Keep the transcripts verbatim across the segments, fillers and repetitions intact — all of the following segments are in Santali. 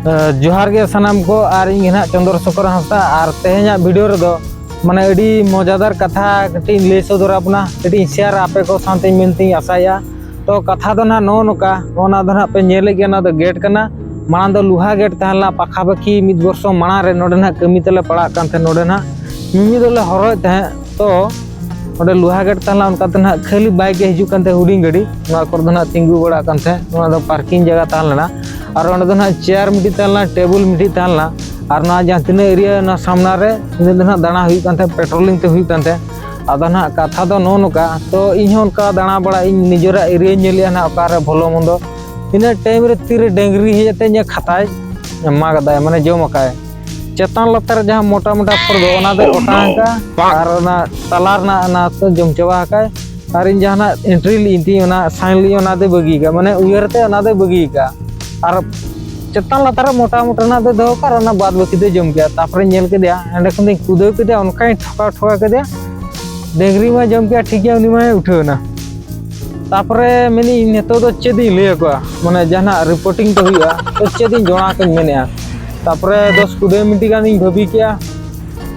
ᱡᱚᱦᱟᱨ ᱜᱮ ᱥᱟᱱᱟᱢ ᱠᱚ, ᱟᱨ ᱤᱧ ᱜᱮ ᱱᱟᱦᱟᱜ ᱪᱚᱸᱫᱚᱨ ᱥᱚᱠᱚᱨ ᱦᱟᱸᱥᱫᱟ᱾ ᱟᱨ ᱛᱮᱦᱮᱧᱟᱜ ᱵᱷᱤᱰᱤᱭᱳ ᱨᱮᱫᱚ ᱢᱟᱱᱮ ᱟᱹᱰᱤ ᱢᱚᱡᱟᱫᱟᱨ ᱠᱟᱛᱷᱟ ᱠᱟᱹᱴᱤᱡ ᱤᱧ ᱞᱟᱹᱭ ᱥᱚᱫᱚᱨ ᱟᱵᱚᱱᱟ, ᱠᱟᱹᱴᱤᱡ ᱤᱧ ᱥᱮᱭᱟᱨᱟ ᱟᱯᱮ ᱠᱚ ᱥᱟᱶᱛᱮ ᱢᱮᱱᱛᱮᱧ ᱟᱥᱟᱭᱮᱫᱼᱟ᱾ ᱛᱚ ᱠᱟᱛᱷᱟ ᱫᱚ ᱱᱟᱦᱟᱜ ᱱᱚᱜᱼᱚ ᱱᱚᱝᱠᱟ, ᱚᱱᱟ ᱫᱚ ᱱᱟᱦᱟᱜ ᱯᱮ ᱧᱮᱞᱮᱫ ᱜᱮᱭᱟ, ᱚᱱᱟ ᱫᱚ ᱜᱮᱴ ᱠᱟᱱᱟ᱾ ᱢᱟᱲᱟᱝ ᱫᱚ ᱞᱳᱦᱟ ᱜᱮᱴ ᱛᱟᱦᱮᱸ ᱞᱮᱱᱟ, ᱯᱟᱠᱷᱟ ᱯᱟᱠᱷᱤ ᱢᱤᱫ ᱵᱚᱨᱥᱚ ᱢᱟᱲᱟᱝ ᱨᱮ ᱱᱚᱰᱮ ᱱᱟᱦᱟᱜ ᱠᱟᱹᱢᱤ ᱛᱮᱞᱮ ᱯᱟᱲᱟᱜ ᱠᱟᱱ ᱛᱟᱦᱮᱸᱫ᱾ ᱱᱚᱰᱮ ᱱᱟᱦᱟᱜ ᱢᱤᱢᱤᱫ ᱫᱚᱞᱮ ᱦᱚᱨᱚᱭᱮᱫ ᱛᱟᱦᱮᱸᱫ᱾ ᱛᱚ ᱚᱸᱰᱮ ᱞᱳᱦᱟ ᱜᱮᱴ ᱛᱟᱦᱮᱸ ᱞᱮᱱᱟ, ᱚᱱᱠᱟᱛᱮ ᱱᱟᱦᱟᱜ ᱠᱷᱟᱹᱞᱤ ᱵᱟᱭᱤᱠ ᱜᱮ ᱦᱤᱡᱩᱜ ᱠᱟᱱ ᱛᱟᱦᱮᱸᱫ, ᱦᱩᱰᱤᱧ ᱜᱟᱹᱰᱤ ᱱᱚᱣᱟ ᱠᱚᱨᱮ ᱫᱚ ᱱᱟᱦᱟᱜ ᱛᱤᱸᱜᱩ ᱵᱟᱲᱟᱜ ᱠᱟᱱ ᱛᱟᱦᱮᱸᱫ᱾ ᱱᱚᱣᱟ ᱫᱚ ᱯᱟᱨᱠᱤᱝ ᱡᱟᱭᱜᱟ ᱛᱟᱦᱮᱸ ᱞᱮᱱᱟ᱾ ᱟᱨ ᱚᱸᱰᱮ ᱫᱚ ᱱᱟᱦᱟᱜ ᱪᱮᱭᱟᱨ ᱢᱤᱫᱴᱤᱡ ᱛᱟᱦᱮᱸ ᱞᱮᱱᱟ, ᱴᱮᱵᱩᱞ ᱢᱤᱫᱴᱤᱡ ᱛᱟᱦᱮᱸ ᱞᱮᱱᱟ᱾ ᱟᱨ ᱱᱚᱣᱟ ᱡᱟᱦᱟᱸ ᱛᱤᱱᱟᱹᱜ ᱮᱨᱤᱭᱟ ᱱᱚᱣᱟ ᱥᱟᱢᱱᱟ ᱨᱮ, ᱤᱱᱟᱹ ᱫᱚ ᱱᱟᱦᱟᱜ ᱫᱟᱬᱟ ᱦᱩᱭᱩᱜ ᱠᱟᱱ ᱛᱟᱦᱮᱸᱫ, ᱯᱮᱴᱨᱳᱞᱤᱝ ᱛᱮ ᱦᱩᱭᱩᱜ ᱠᱟᱱ ᱛᱟᱦᱮᱸᱫ᱾ ᱟᱫᱚ ᱱᱟᱦᱟᱜ ᱠᱟᱛᱷᱟ ᱫᱚ ᱱᱚᱜᱼᱚ ᱱᱚᱝᱠᱟ, ᱛᱚ ᱤᱧ ᱦᱚᱸ ᱚᱱᱠᱟ ᱫᱟᱬᱟ ᱵᱟᱲᱟ, ᱤᱧ ᱱᱤᱡᱮᱨᱟᱜ ᱮᱨᱤᱭᱟᱧ ᱧᱮᱞᱮᱜᱼᱟ ᱱᱟᱦᱟᱜ ᱚᱠᱟᱨᱮ ᱵᱷᱚᱞᱚ ᱢᱚᱱᱫᱚ᱾ ᱤᱱᱟᱹ ᱴᱟᱭᱤᱢ ᱨᱮ ᱛᱤᱨᱮ ᱰᱟᱹᱝᱨᱤ ᱦᱮᱡ ᱟᱛᱮ ᱤᱧᱟᱹᱜ ᱠᱷᱟᱛᱟᱭ ᱢᱟᱜ ᱟᱫᱟᱭ, ᱢᱟᱱᱮ ᱡᱚᱢ ᱟᱠᱟᱭ᱾ ᱪᱮᱛᱟᱱ ᱞᱟᱛᱟᱨ ᱡᱟᱦᱟᱸ ᱢᱚᱴᱟ ᱢᱚᱴᱟ ᱯᱷᱚᱨ ᱫᱚ, ᱚᱱᱟ ᱫᱚᱭ ᱚᱴᱟᱝ ᱟᱠᱟᱫᱼᱟ, ᱟᱨ ᱚᱱᱟ ᱛᱟᱞᱟ ᱨᱮᱱᱟᱜ ᱚᱱᱟ ᱫᱚ ᱡᱚᱢ ᱪᱟᱵᱟ ᱟᱠᱟᱫᱼᱟᱭ᱾ ᱟᱨ ᱤᱧ ᱡᱟᱦᱟᱱᱟᱜ ᱮᱱᱴᱨᱤ ᱞᱤᱧ ᱛᱤᱧ, ᱚᱱᱟ ᱥᱟᱭᱤᱱ ᱞᱤᱧ, ᱚᱱᱟ ᱫᱚᱭ ᱵᱟᱹᱜᱤ ᱟᱠᱟᱫᱼᱟ, ᱢᱟᱱᱮ ᱩᱭᱦᱟᱹᱨ ᱛᱮ ᱚᱱᱟ ᱫᱚᱭ ᱵᱟᱹᱜᱤ ᱟᱠᱟᱫᱼᱟ᱾ ᱟᱨ ᱪᱮᱛᱟᱱ ᱞᱟᱛᱟᱨ ᱨᱮ ᱢᱚᱴᱟ ᱢᱚᱴᱟ ᱨᱮᱱᱟᱜ ᱫᱚᱭ ᱫᱚᱦᱚ ᱠᱟᱜᱼᱟ, ᱟᱨ ᱚᱱᱟ ᱵᱟᱫ ᱵᱟᱹᱠᱤ ᱫᱚᱭ ᱡᱚᱢ ᱠᱮᱫᱼᱟ᱾ ᱛᱟᱨᱯᱚᱨᱮ ᱧᱮᱞ ᱠᱮᱫᱮᱭᱟ, ᱚᱸᱰᱮ ᱠᱷᱚᱱ ᱫᱚᱧ ᱠᱩᱫᱟᱹᱣ ᱠᱮᱫᱮᱭᱟ, ᱚᱱᱠᱟᱧ ᱴᱷᱚᱠᱟᱣ ᱴᱷᱚᱠᱟᱣ ᱠᱮᱫᱮᱭᱟ᱾ ᱰᱟᱹᱝᱨᱤ ᱢᱟ ᱡᱚᱢ ᱠᱮᱫᱼᱟ, ᱴᱷᱤᱠ ᱜᱮᱭᱟ, ᱩᱱᱤ ᱢᱟᱭ ᱩᱴᱷᱟᱹᱣ ᱮᱱᱟ᱾ ᱛᱟᱯᱚᱨᱮ ᱢᱮᱱᱮᱫ ᱟᱹᱧ, ᱱᱤᱛᱚᱜ ᱫᱚ ᱪᱮᱫ ᱤᱧ ᱞᱟᱹᱭ ᱟᱠᱚᱣᱟ, ᱢᱟᱱᱮ ᱡᱟᱦᱟᱱᱟᱜ ᱨᱤᱯᱳᱨᱴᱤᱝ ᱛᱮ ᱦᱩᱭᱩᱜᱼᱟ, ᱛᱚ ᱪᱮᱫ ᱤᱧ ᱡᱚᱲᱟᱣ ᱟᱠᱚᱧ ᱢᱮᱱᱮᱫᱼᱟ᱾ ᱛᱟᱯᱚᱨᱮ ᱫᱚᱥ ᱠᱩᱲᱤ ᱢᱤᱱᱤᱴ ᱜᱟᱱᱤᱧ ᱵᱷᱟᱹᱵᱤ ᱠᱮᱜᱼᱟ,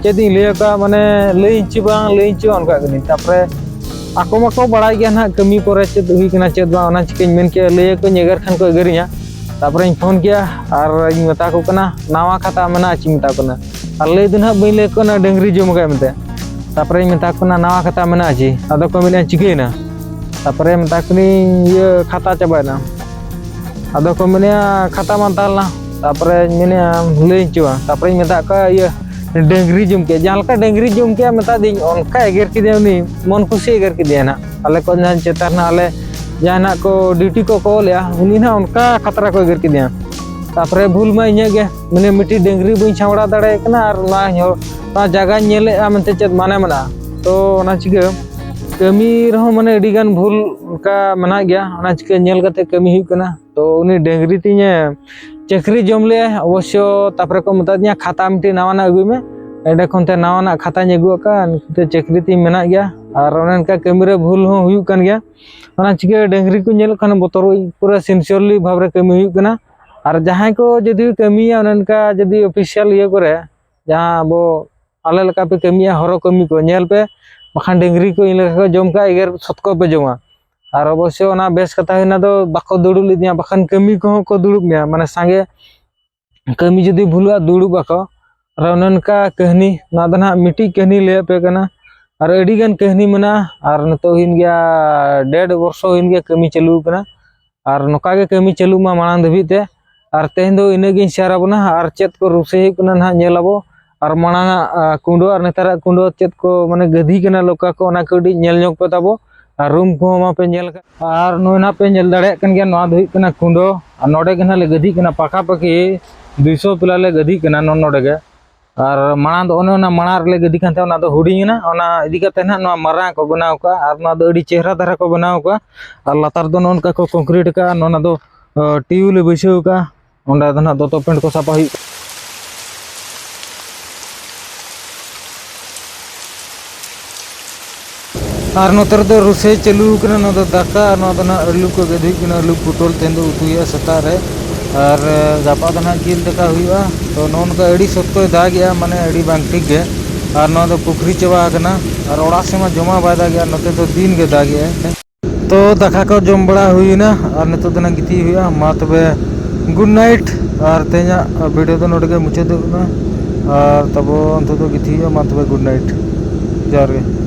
ᱪᱮᱫ ᱤᱧ ᱞᱟᱹᱭ ᱟᱠᱚᱣᱟ, ᱢᱟᱱᱮ ᱞᱟᱹᱭᱟᱹᱧ ᱪᱮ ᱵᱟᱝ, ᱞᱟᱹᱭᱟᱹᱧ ᱪᱮ ᱵᱟᱝ, ᱚᱱᱠᱟ ᱠᱟᱹᱱᱟᱹᱧ᱾ ᱛᱟᱯᱚᱨᱮ ᱟᱠᱚ ᱢᱟᱠᱚ ᱵᱟᱲᱟᱭ ᱜᱮᱭᱟ ᱱᱟᱦᱟᱜ ᱠᱟᱹᱢᱤ ᱯᱚᱨᱮ ᱪᱮᱫ ᱦᱩᱭ ᱠᱟᱱᱟ ᱪᱮᱫ ᱵᱟᱝ, ᱚᱱᱟ ᱪᱤᱠᱟᱹᱧ ᱢᱮᱱ ᱠᱮᱜᱼᱟ, ᱞᱟᱹᱭ ᱟᱠᱚᱧ ᱮᱜᱮᱨ ᱠᱷᱟᱱ ᱠᱚ ᱮᱜᱮᱨᱤᱧᱟ᱾ ᱛᱟᱯᱚᱨᱮᱧ ᱯᱷᱳᱱ ᱠᱮᱜᱼᱟ ᱟᱨᱤᱧ ᱢᱮᱛᱟ ᱠᱚ ᱠᱟᱱᱟ, ᱱᱟᱣᱟ ᱠᱷᱟᱛᱟ ᱢᱮᱱᱟᱜᱼᱟ ᱪᱮᱧ ᱢᱮᱛᱟ ᱠᱚ ᱠᱟᱱᱟ᱾ ᱟᱨ ᱞᱟᱹᱭ ᱫᱚ ᱱᱟᱦᱟᱜ ᱵᱟᱹᱧ ᱞᱟᱹᱭ ᱟᱠᱚ ᱠᱟᱱᱟ ᱰᱟᱹᱝᱨᱤ ᱡᱚᱢ ᱟᱠᱟᱫ ᱢᱮᱱᱛᱮ᱾ ᱛᱟᱯᱚᱨᱮᱧ ᱢᱮᱛᱟ ᱠᱚ ᱠᱟᱱᱟ, ᱱᱟᱣᱟ ᱠᱷᱟᱛᱟ ᱢᱮᱱᱟᱜᱼᱟ ᱪᱮ? ᱟᱫᱚ ᱠᱚ ᱢᱮᱱᱮᱫᱼᱟ, ᱪᱤᱠᱟᱹᱭᱮᱱᱟ? ᱛᱟᱯᱚᱨᱮ ᱢᱮᱛᱟ ᱠᱚ ᱠᱟᱹᱱᱟᱹᱧ, ᱤᱭᱟᱹ, ᱠᱷᱟᱛᱟ ᱪᱟᱵᱟᱭᱮᱱᱟ᱾ ᱟᱫᱚ ᱠᱚ ᱢᱮᱱᱮᱫᱼᱟ, ᱠᱷᱟᱛᱟ ᱵᱟᱝ ᱛᱟᱦᱮᱸ ᱞᱮᱱᱟ᱾ ᱛᱟᱯᱚᱨᱮᱧ ᱢᱮᱱᱮᱫᱼᱟ, ᱞᱟᱹᱭᱟᱹᱧ ᱪᱮ ᱵᱟᱝ? ᱛᱟᱯᱚᱨᱮᱧ ᱢᱮᱛᱟᱜ ᱠᱚᱣᱟ, ᱤᱭᱟᱹ, ᱰᱟᱹᱝᱨᱤ ᱡᱚᱢ ᱠᱮᱫᱼᱟ᱾ ᱡᱟᱦᱟᱸ ᱞᱮᱠᱟ ᱰᱟᱹᱝᱨᱤ ᱡᱚᱢ ᱠᱮᱫᱼᱟ ᱢᱮᱛᱟ ᱫᱤᱧ, ᱚᱱᱠᱟ ᱮᱜᱮᱨ ᱠᱮᱫᱮᱭᱟ ᱩᱱᱤ, ᱢᱚᱱ ᱠᱷᱩᱥᱤ ᱮᱜᱮᱨ ᱠᱮᱫᱮᱭᱟ ᱱᱟᱦᱟᱜ᱾ ᱟᱞᱮ ᱠᱚ ᱡᱟᱦᱟᱸ ᱪᱮᱛᱟᱱ ᱨᱮᱱᱟᱜ ᱟᱞᱮ ᱡᱟᱦᱟᱸ ᱱᱟᱜ ᱠᱚ ᱰᱤᱭᱩᱴᱤ ᱠᱚ ᱠᱚ ᱚᱞᱮᱜᱼᱟ, ᱩᱱᱤ ᱱᱟᱦᱟᱜ ᱚᱱᱠᱟ ᱠᱷᱟᱛᱨᱟ ᱠᱚ ᱮᱜᱮᱨ ᱠᱮᱫᱮᱭᱟ᱾ ᱛᱟᱯᱚᱨᱮ ᱵᱷᱩᱞ ᱢᱟ ᱤᱧᱟᱹᱜ ᱜᱮ, ᱢᱟᱱᱮ ᱢᱤᱫᱴᱤᱡ ᱰᱟᱹᱝᱨᱤ ᱵᱟᱹᱧ ᱥᱟᱢᱵᱲᱟᱣ ᱫᱟᱲᱮᱭᱟᱭ ᱠᱟᱱᱟ, ᱟᱨ ᱚᱱᱟ ᱦᱚ-, ᱚᱱᱟ ᱡᱟᱭᱜᱟᱧ ᱧᱮᱞᱮᱜᱼᱟ ᱢᱮᱱᱛᱮ ᱪᱮᱫ ᱢᱟᱱᱮ ᱢᱮᱱᱟᱜᱼᱟ? ᱛᱚ ᱚᱱᱟ ᱪᱤᱠᱟᱹ ᱠᱟᱹᱢᱤ ᱨᱮᱦᱚᱸ ᱢᱟᱱᱮ ᱟᱹᱰᱤ ᱜᱟᱱ ᱵᱷᱩᱞ ᱚᱱᱠᱟ ᱢᱮᱱᱟᱜ ᱜᱮᱭᱟ, ᱚᱱᱟ ᱪᱤᱠᱟᱹ ᱧᱮᱞ ᱠᱟᱛᱮ ᱠᱟᱹᱢᱤ ᱦᱩᱭᱩᱜ ᱠᱟᱱᱟ᱾ ᱛᱚ ᱩᱱᱤ ᱰᱟᱹᱝᱨᱤ ᱛᱤᱧᱮ ᱪᱟᱹᱠᱨᱤ ᱡᱚᱢ ᱞᱮᱜᱼᱟᱭ ᱚᱵᱚᱥᱥᱚ, ᱛᱟᱯᱚᱨᱮ ᱠᱚ ᱢᱮᱛᱟ ᱫᱤᱧᱟ, ᱠᱷᱟᱛᱟ ᱢᱤᱫᱴᱤᱡ ᱱᱟᱣᱟᱱᱟᱜ ᱟᱹᱜᱩᱭ ᱢᱮ᱾ ᱮᱸᱰᱮ ᱠᱷᱚᱱ ᱛᱮ ᱱᱟᱣᱟᱱᱟᱜ ᱠᱷᱟᱛᱟᱧ ᱟᱹᱜᱩ ᱟᱠᱟᱫᱼᱟ, ᱱᱤᱛᱚᱜ ᱪᱟᱹᱠᱨᱤ ᱛᱤᱧ ᱢᱮᱱᱟᱜ ᱜᱮᱭᱟ᱾ ᱟᱨ ᱚᱱᱮ ᱚᱱᱠᱟ ᱠᱟᱹᱢᱤ ᱨᱮ ᱵᱷᱩᱞ ᱦᱚᱸ ᱦᱩᱭᱩᱜ ᱠᱟᱱ ᱜᱮᱭᱟ᱾ ᱚᱱᱟ ᱪᱤᱠᱟᱹ ᱰᱟᱹᱝᱨᱤ ᱠᱚ ᱧᱮᱞᱚᱜ ᱠᱷᱟᱱ ᱵᱚᱛᱚᱨᱚᱜ ᱟᱹᱧ, ᱯᱩᱨᱟᱹ ᱥᱤᱱᱥᱤᱭᱚᱨᱞᱤ ᱵᱷᱟᱵᱽ ᱨᱮ ᱠᱟᱹᱢᱤ ᱦᱩᱭᱩᱜ ᱠᱟᱱᱟ᱾ ᱟᱨ ᱡᱟᱦᱟᱸᱭ ᱠᱚ ᱡᱩᱫᱤ ᱠᱟᱹᱢᱤᱭᱟ ᱚᱱᱮ ᱚᱱᱠᱟ ᱡᱩᱫᱤ ᱚᱯᱷᱤᱥᱤᱭᱟᱞ ᱤᱭᱟᱹ ᱠᱚᱨᱮ, ᱡᱟᱦᱟᱸ ᱟᱵᱚ ᱟᱞᱮ ᱞᱮᱠᱟ ᱯᱮ ᱠᱟᱹᱢᱤᱭᱟ ᱦᱚᱨᱚ ᱠᱟᱹᱢᱤ ᱠᱚ ᱧᱮᱞ ᱯᱮ, ᱵᱟᱠᱷᱟᱱ ᱰᱟᱹᱝᱨᱤ ᱠᱚ ᱤᱧ ᱞᱮᱠᱟ ᱠᱚ ᱡᱚᱢ ᱠᱟᱜ ᱮᱜᱮᱨ ᱥᱚᱛᱠᱚ ᱯᱮ ᱡᱚᱢᱟ᱾ ᱟᱨ ᱚᱵᱚᱥᱥᱳᱭ ᱚᱱᱟ ᱵᱮᱥ ᱠᱟᱛᱷᱟ ᱦᱩᱭᱱᱟ ᱫᱚ ᱵᱟᱠᱚ ᱫᱩᱲᱩᱵ ᱞᱮᱫᱤᱧᱟ, ᱵᱟᱠᱷᱟᱱ ᱠᱟᱹᱢᱤ ᱠᱚᱦᱚᱸ ᱠᱚ ᱫᱩᱲᱩᱵ ᱢᱮᱭᱟ, ᱢᱟᱱᱮ ᱥᱟᱸᱜᱮ ᱠᱟᱹᱢᱤ ᱡᱩᱫᱤ ᱵᱷᱩᱞᱩᱜᱼᱟ ᱫᱩᱲᱩᱵ ᱟᱠᱚ᱾ ᱟᱨ ᱚᱱᱮ ᱚᱱᱠᱟ ᱠᱟᱹᱦᱱᱤ, ᱱᱚᱣᱟ ᱫᱚ ᱱᱟᱦᱟᱜ ᱢᱤᱫᱴᱤᱡ ᱠᱟᱹᱦᱱᱤ ᱞᱟᱹᱭᱟᱫ ᱯᱮ ᱠᱟᱱᱟ᱾ ᱟᱨ ᱟᱹᱰᱤ ᱜᱟᱱ ᱠᱟᱹᱦᱱᱤ ᱢᱮᱱᱟᱜᱼᱟ᱾ ᱟᱨ ᱱᱤᱛᱚᱜ ᱦᱩᱭᱮᱱ ᱜᱮᱭᱟ ᱰᱮᱲ ᱵᱚᱨᱥᱚ ᱦᱩᱭᱮᱱ ᱜᱮᱭᱟ ᱠᱟᱹᱢᱤ ᱪᱟᱹᱞᱩ ᱟᱠᱟᱱᱟ᱾ ᱟᱨ ᱱᱚᱝᱠᱟ ᱜᱮ ᱠᱟᱹᱢᱤ ᱪᱟᱹᱞᱩᱜ ᱢᱟ ᱢᱟᱲᱟᱝ ᱫᱷᱟᱹᱵᱤᱡ ᱛᱮ᱾ ᱟᱨ ᱛᱮᱦᱮᱧ ᱫᱚ ᱤᱱᱟᱹᱜ ᱜᱤᱧ ᱥᱮᱭᱟᱨ ᱟᱵᱚᱱᱟ᱾ ᱟᱨ ᱪᱮᱫ ᱠᱚ ᱨᱩᱥᱟᱹᱭ ᱦᱩᱭᱩᱜ ᱠᱟᱱᱟ ᱱᱟᱦᱟᱜ ᱧᱮᱞ ᱟᱵᱚ᱾ ᱟᱨ ᱢᱟᱲᱟᱝ ᱟᱜ ᱠᱩᱸᱰᱚ ᱟᱨ ᱱᱮᱛᱟᱨᱟᱜ ᱠᱩᱸᱰᱚ ᱪᱮᱫ ᱠᱚ ᱢᱟᱱᱮ ᱜᱟᱹᱫᱷᱤ ᱠᱟᱱᱟ ᱞᱚᱠᱟ ᱠᱚ, ᱚᱱᱟ ᱠᱚ ᱟᱹᱰᱤ ᱧᱮᱞ ᱧᱚᱜ ᱯᱮ ᱛᱟᱵᱚ᱾ ᱟᱨ ᱨᱩᱢ ᱠᱚᱦᱚᱸ ᱢᱟᱯᱮ ᱧᱮᱞ ᱠᱟᱜ᱾ ᱟᱨ ᱱᱚᱜᱼᱚᱭ ᱱᱟᱦᱟᱜ ᱯᱮ ᱧᱮᱞ ᱫᱟᱲᱮᱭᱟᱜ ᱠᱟᱱ ᱜᱮᱭᱟ, ᱱᱚᱣᱟ ᱫᱚ ᱦᱩᱭᱩᱜ ᱠᱟᱱᱟ ᱠᱩᱸᱰᱚ᱾ ᱟᱨ ᱱᱚᱰᱮ ᱜᱮ ᱱᱟᱦᱟᱜ ᱞᱮ ᱜᱟᱹᱫᱷᱤᱜ ᱠᱟᱱᱟ, ᱯᱟᱠᱟ ᱯᱟᱠᱤ ᱫᱩᱭᱥᱚ ᱯᱞᱟ ᱞᱮ ᱜᱟᱹᱫᱷᱤᱜ ᱠᱟᱱᱟ ᱱᱚᱜᱼᱚ ᱱᱚᱰᱮ ᱜᱮ᱾ ᱟᱨ ᱢᱟᱲᱟᱝ ᱫᱚ ᱚᱱᱮ ᱚᱱᱟ ᱢᱟᱲᱟᱝ ᱨᱮᱞᱮ ᱜᱟᱹᱫᱷᱤ ᱠᱟᱱ ᱛᱟᱦᱮᱸᱫ, ᱚᱱᱟ ᱫᱚ ᱦᱩᱰᱤᱧ ᱮᱱᱟ, ᱚᱱᱟ ᱤᱫᱤ ᱠᱟᱛᱮ ᱱᱟᱦᱟᱜ ᱱᱚᱣᱟ ᱢᱟᱨᱟᱝ ᱠᱚ ᱵᱮᱱᱟᱣ ᱠᱟᱜᱼᱟ᱾ ᱟᱨ ᱱᱚᱣᱟ ᱫᱚ ᱟᱹᱰᱤ ᱪᱮᱦᱨᱟ ᱫᱷᱟᱨᱟ ᱠᱚ ᱵᱮᱱᱟᱣ ᱠᱟᱜᱼᱟ᱾ ᱟᱨ ᱞᱟᱛᱟᱨ ᱫᱚ ᱱᱚᱜᱼᱚ ᱱᱚᱝᱠᱟ ᱠᱚ ᱠᱚᱝᱠᱨᱤᱴ ᱠᱟᱜᱼᱟ, ᱱᱚᱣᱟ ᱫᱚ ᱴᱤᱭᱩ ᱞᱮ ᱵᱟᱹᱭᱥᱟᱹᱣ ᱠᱟᱜᱼᱟ᱾ ᱚᱸᱰᱮ ᱫᱚ ᱱᱟᱦᱟᱜ ᱫᱚᱛᱚ ᱯᱮᱱᱴ ᱠᱚ ᱥᱟᱯᱷᱟ ᱦᱩᱭᱩᱜ᱾ ᱟᱨ ᱱᱚᱛᱮ ᱨᱮᱫᱚ ᱨᱩᱥᱟᱹᱭ ᱪᱟᱹᱞᱩ ᱠᱟᱱᱟ, ᱱᱚᱣᱟ ᱫᱚ ᱫᱟᱠᱟ, ᱟᱨ ᱱᱚᱣᱟ ᱫᱚ ᱱᱟᱦᱟᱜ ᱟᱹᱞᱩ ᱠᱚ ᱜᱮᱫ ᱦᱩᱭᱩᱜ ᱠᱟᱱᱟ, ᱟᱹᱞᱩ ᱯᱚᱴᱚᱞ ᱛᱮᱦᱮᱧ ᱫᱚ ᱩᱛᱩ ᱦᱩᱭᱩᱜᱼᱟ ᱥᱮᱛᱟᱜ ᱨᱮ᱾ ᱟᱨ ᱮ, ᱜᱟᱯᱟ ᱫᱚ ᱱᱟᱦᱟᱜ ᱡᱤᱞ ᱫᱟᱠᱟ ᱦᱩᱭᱩᱜᱼᱟ᱾ ᱛᱚ ᱱᱚᱜᱼᱚ ᱱᱚᱝᱠᱟ ᱟᱹᱰᱤ ᱥᱚᱠᱛᱚᱭ ᱫᱟᱜᱮᱜᱼᱟ, ᱢᱟᱱᱮ ᱟᱹᱰᱤ ᱵᱟᱝ ᱴᱷᱤᱠ ᱜᱮ᱾ ᱟᱨ ᱱᱚᱣᱟ ᱫᱚ ᱯᱩᱠᱷᱨᱤ ᱪᱟᱵᱟ ᱟᱠᱟᱱᱟ, ᱟᱨ ᱚᱲᱟᱜ ᱥᱮᱫ ᱢᱟ ᱡᱚᱢᱟ ᱵᱟᱭ ᱫᱟᱜᱮᱜᱼᱟ, ᱱᱚᱛᱮ ᱫᱚ ᱫᱤᱱ ᱜᱮ ᱫᱟᱜᱮᱜᱼᱟᱭ᱾ ᱛᱚ ᱫᱟᱠᱟ ᱠᱚ ᱡᱚᱢ ᱵᱟᱲᱟ ᱦᱩᱭᱱᱟ, ᱟᱨ ᱱᱤᱛᱚᱜ ᱫᱚ ᱱᱟᱦᱟᱜ ᱜᱤᱛᱤᱡ ᱦᱩᱭᱩᱜᱼᱟ᱾ ᱢᱟ ᱛᱚᱵᱮ ᱜᱩᱰ ᱱᱟᱭᱤᱴ, ᱟᱨ ᱛᱮᱦᱮᱧᱟᱜ ᱵᱷᱤᱰᱤᱭᱳ ᱫᱚ ᱱᱚᱰᱮ ᱜᱮ ᱢᱩᱪᱟᱹᱫᱚᱜ ᱠᱟᱱᱟ᱾ ᱟᱨ ᱛᱟᱵᱚ ᱱᱤᱛᱚᱜ ᱫᱚ ᱜᱤᱛᱤᱡ ᱦᱩᱭᱩᱜᱼᱟ᱾ ᱢᱟ ᱛᱚᱵᱮ ᱜᱩᱰ ᱱᱟᱭᱤᱴ, ᱡᱚᱦᱟᱨ ᱜᱮ᱾